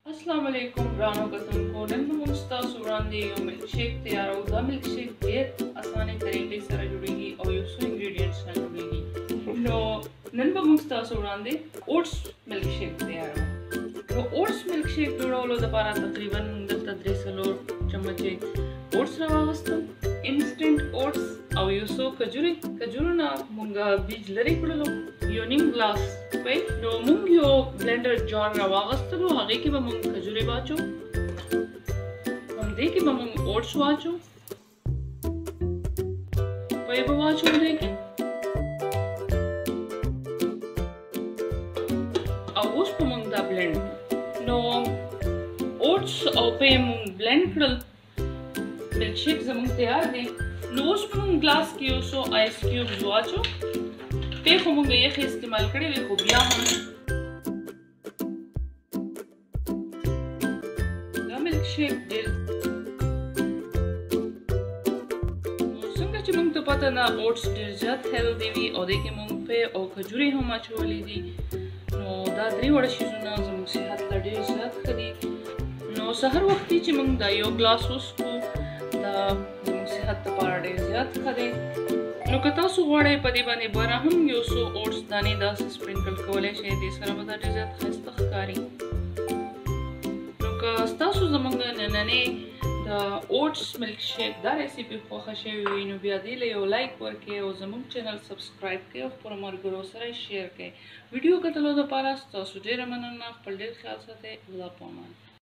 السلام علیکم ګرانو کتونکو، نن به موږ ستاسو وړاندې یو ملک شیک تیارو. دا ملک شیک ډېر اسانه طریقې سره جوړیږي او یو څو انګریډینټس نه جوړیږي. نو نن به موږ ستاسو وړاندې اوټس ملک شیک تیارو. نو اوټس ملک شیک جوړولو لپاره تقریبا موږ دلته 3-4 چمچې اوټس راواغستل، انسټنټ اوټس، او یو څو کجورې. کجورو نه مونږ بیج لرې کړلو، یو نیم ګلاس پی. نو مونږ یو بلندر جار راواغستلو، هغې کې به مونږ کجورې واچو، همدې کې به مونږ اوټس واچو، پی به واچو دې کې، او اوس به مونږ دا بلند کړو. نو اوټس او پی مونږ بلند کړل، ملک شیک زمونږ تیار دی. نو اوس به مونږ ګلاس کې یو څو آیس کیوبز واچو. پی خو مونږ یخې استعمال کړې وې، خو بیا هم دا ملک شیک ډېر. نو څنګه چې مونږ ته پته ده، اوټس ډېر زیات هیلدي وي، او دې کې مونږ پی او کجورې هم اچولې دي. نو دا درې واړه شیزونه زموږ صحت له ډېر زیات ښه دي. نو سحر وختي چې مونږ دا یو ګلاس وڅښو، دا زموږ صحت لپاره ډېر زیات ښه دی. نو که تاسو غواړئ، په دې باندې بره هم یو څو اوټس دانې داسې سپرنکل کولی شئ، دې سره به دا ډېر زیات ښایسته ښکاري. نو که ستاسو زموږ نننۍ د اوټس ملک شیک دا ریسیپي خوښه شوې وي، نو بیا دې له یو لایک ورکړئ او زموږ چینل سبسکرایب کړئ او خپلو ملګرو سره شیر کړئ. ویډیو کتلو لپاره ستاسو ډېره مننه. خپل ډېر خیال ساتئ. الله په امان.